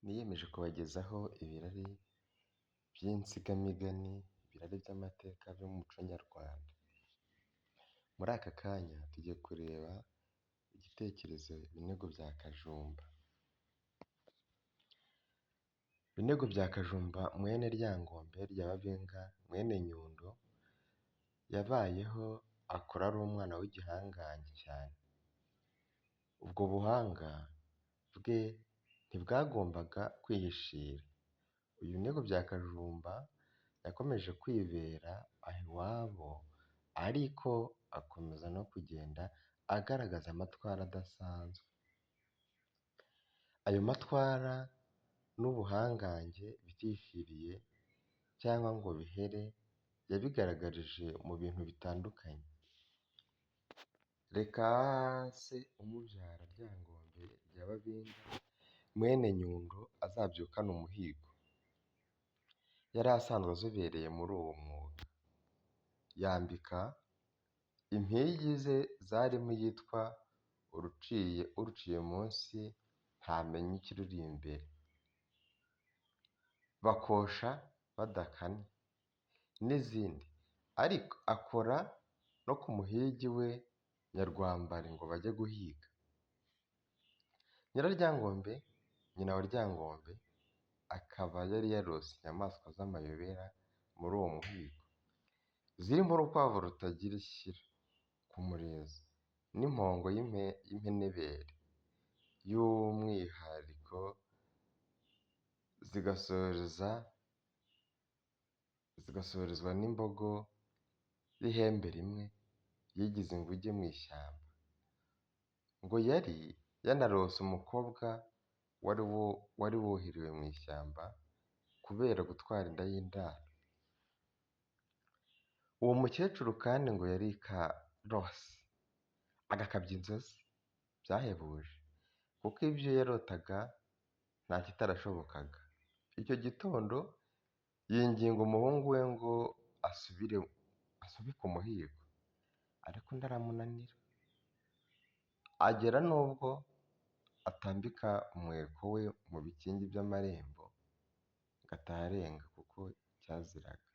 Niyemeje kubagezaho ibirari by'insigamigani, ibirari by'amateka by'umuco nyarwanda. Muri aka kanya tugiye kureba igitekerezo Binego bya Kajumba. Binego bya Kajumba mwene Ryangombe rya Babenga mwene Nyundo, yabayeho akura ari umwana w'igihangange cyane. Ubwo buhanga bwe ntibwagombaga kwihishira. Uyu Binego bya Kajumba yakomeje kwibera aho iwabo, ariko akomeza no kugenda agaragaza amatwara adasanzwe. Ayo matwara n'ubuhangange bitihishiriye cyangwa ngo bihere, yabigaragarije mu bintu bitandukanye. Reka se umubyara Ryangombe rya Babenga mwene Nyundo azabyukane umuhigo. Yari asanzwe azobereye muri uwo mwuga. Yambika impigi ze zarimo iyitwa uruciye uruciye munsi ntamenya ikiruri imbere. Bakosha badakannye n'izindi. Ariko akora no ku muhigi we Nyarwambari ngo bajye guhiga. Nyiraryangombe nyina wa Ryangombe akaba yari yarose inyamaswa z'amayobera muri uwo muhigo, zirimo urukwavu rutagira ishyira ku murizo n'impongo y'impenebere y'umwihariko, zigasorezwa n'imbogo y'ihembe rimwe yigize inguge mu ishyamba. Ngo yari yanarose umukobwa wari wuhiriwe mu ishyamba kubera gutwara inda y'indaro. Uwo mukecuru kandi ngo yari karose, agakabya inzozi byahebuje, kuko ibyo yarotaga nta kitarashobokaga. Icyo gitondo yinginga umuhungu we ngo asubire asubike umuhigo, ariko undi aramunanira. Agera n'ubwo atambika umweko we mu bikingi by'amarembo ngo ataharenga kuko cyaziraga.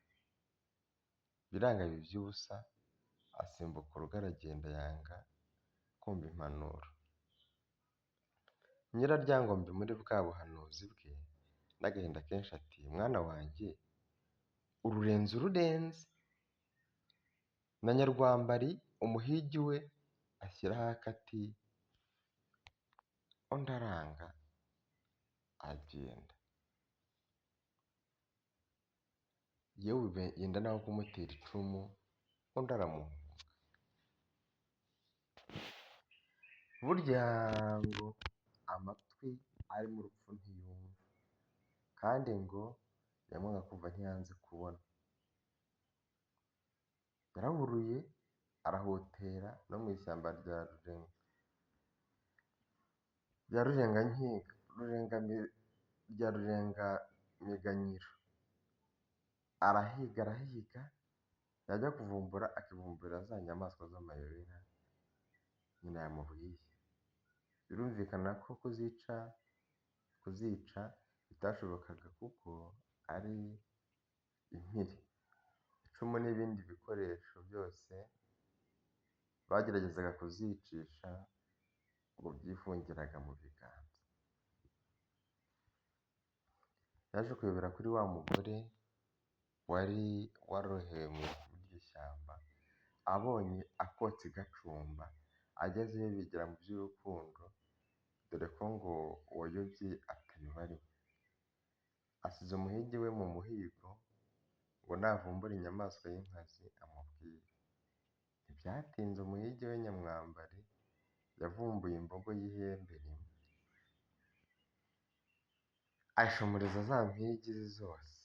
Biranga biba iby'ubusa, asimbuka urugo aragenda yanga kumva impanuro. Nyiraryangombe muri bwa buhanuzi bwe n'agahinda kenshi ati mwana wanjye ururenze ururenze. Na Nyarwambari umuhigi we ashyiraho akati, undi aranga aragenda. Yewe yenda naho kumutera icumu, undi aramuhunga. Burya ngo amatwi arimo urupfu ntiyumva, kandi ngo nyamwanga kumva ntiyanze kubona. Yarahuruye arahotera no mu ishyamba rya Rurengankiko rya Rurengamiganyiro. Arahiga arahiga, yajya kuvumbura akivumburira za nyamaswa z'amayobera nyina yamubwiye. Birumvikana ko kuzica bitashobokaga kuko ari impiri. Icumu n'ibindi bikoresho byose bageragezaga kuzicisha ngo byifungiraga mu biganza. Yaje kuyobera kuri wa mugore wari warohewe muri iryo shyamba, abonye akotsi gacumba, agezeyo bigira mu by'urukundo, dore ko ngo uwayobye atayoba rimwe. Asize umuhigi we mu muhigo ngo navumbura inyamaswa y'inkazi amubwire. Ntibyatinze umuhigi we Nyamwambari yavumbuye imbogo y'ihembe rimwe, ayishumuriza za mpigi ze zose,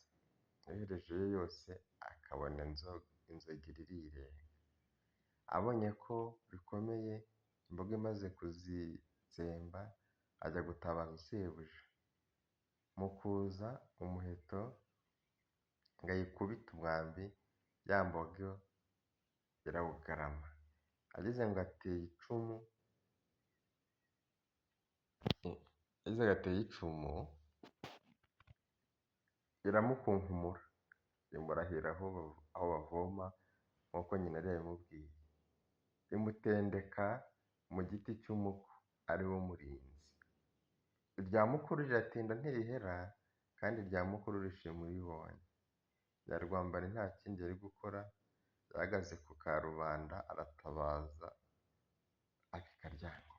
yoherejeyo yose akabona inzogera irirenga. Abonye ko bikomeye imbogo imaze kuzitsemba, ajya gutabaza sebuja. Mu kuza umuheto ngo ayikubite umwambi, ya mbogo irawugarama. Ageze ngo ateye icumu, Iramukunkumura, imurahira aho bavoma nk'uko nyina yari yabimubwiye, imutendeka mu giti cy'umuko ari wo murinzi. Irya mukuru riratinda ntirihera, kandi irya mukuru rishima uribonye. Nyarwambari nta kindi yari gukora, yahagaze ku karubanda aratabaza, ake karyanga.